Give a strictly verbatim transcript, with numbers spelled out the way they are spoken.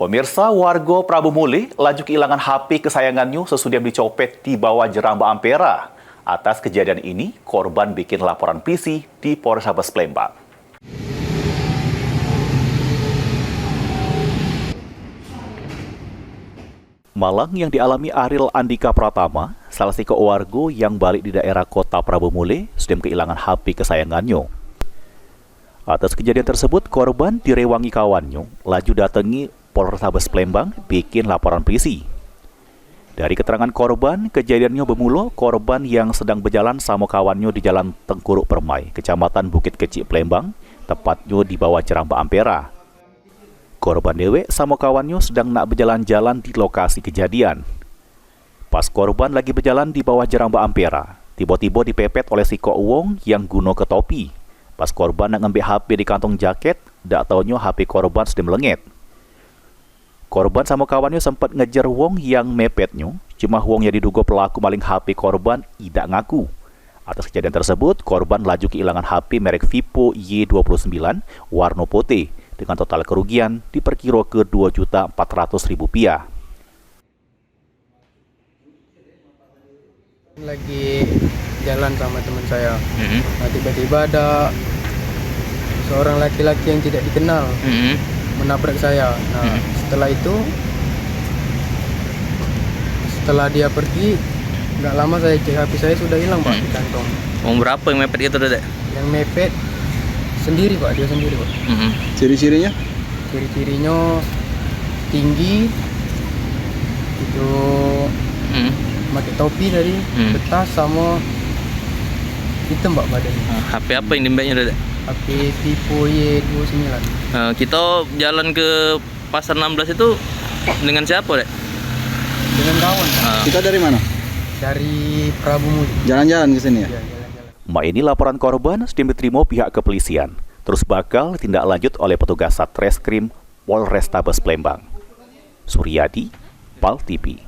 Pemirsa, warga Prabu Mulih laju keilangan H P kesayangannya sesudah dicopet di bawah Jerang Bak Ampera. Atas kejadian ini, korban bikin laporan polisi di Polrestabes Palembang. Malang yang dialami Ariel Andika Pratama, salah sikok warga yang balik di daerah Kota Prabu Mulih, sudem keilangan H P kesayangannya. Atas kejadian tersebut, korban direwangi kawannya, laju datangi Polrestabes Palembang bikin laporan polisi. Dari keterangan korban, kejadiannya bermula korban yang sedang berjalan sama kawannya di Jalan Tengkuruk Permai, Kecamatan Bukit Kecik, Palembang, tepatnya di bawah Jerang Bak Ampera. Korban dewek sama kawannya sedang nak berjalan-jalan di lokasi kejadian. Pas korban lagi berjalan di bawah Jerang Bak Ampera, tiba-tiba dipepet oleh sikok wong yang guno ke topi. Pas korban nak ngambek H P di kantong jaket, dak taunyo H P korban sudah melenget. Korban sama kawannya sempat ngejar wong yang mepetnya, cuma wong yang diduga pelaku maling H P korban idak ngaku. Atas kejadian tersebut, korban laju kehilangan H P merek Vivo Y dua puluh sembilan warna putih dengan total kerugian diperkira ke dua juta empat ratus ribu rupiah. Lagi jalan sama teman saya. Mm-hmm. Nah, tiba-tiba ada seorang laki-laki yang tidak dikenal, mm-hmm, menabrak saya. Nah, mm-hmm, setelah itu, setelah dia pergi, nggak lama saya cek H P saya sudah hilang, Pak, mm-hmm, di kantong. Wong berapa yang mepet gitu, Dek? Yang mepet sendiri, Pak, dia sendiri, Pak. Mm-hmm. Ciri-cirinya? Ciri-cirinyo tinggi, itu, hmm, pakai topi tadi, hmm, betas samo hitam, Pak, badannya. Ah, H P apa yang diembeknya, Dek? H P Vivo Y dua sembilan. Ah, kita jalan ke Pasar enam belas itu dengan siapa, Dek? Dengan kawan, Pak. Ah. Kita dari mana? Dari Prabu Mulih. Jalan-jalan ke sini, ya? Iya, jalan-jalan. Mak ini laporan korban sudah diterima pihak kepolisian, terus bakal tindak lanjut oleh petugas Satreskrim Polrestabes Palembang. Suryadi, Pal T V.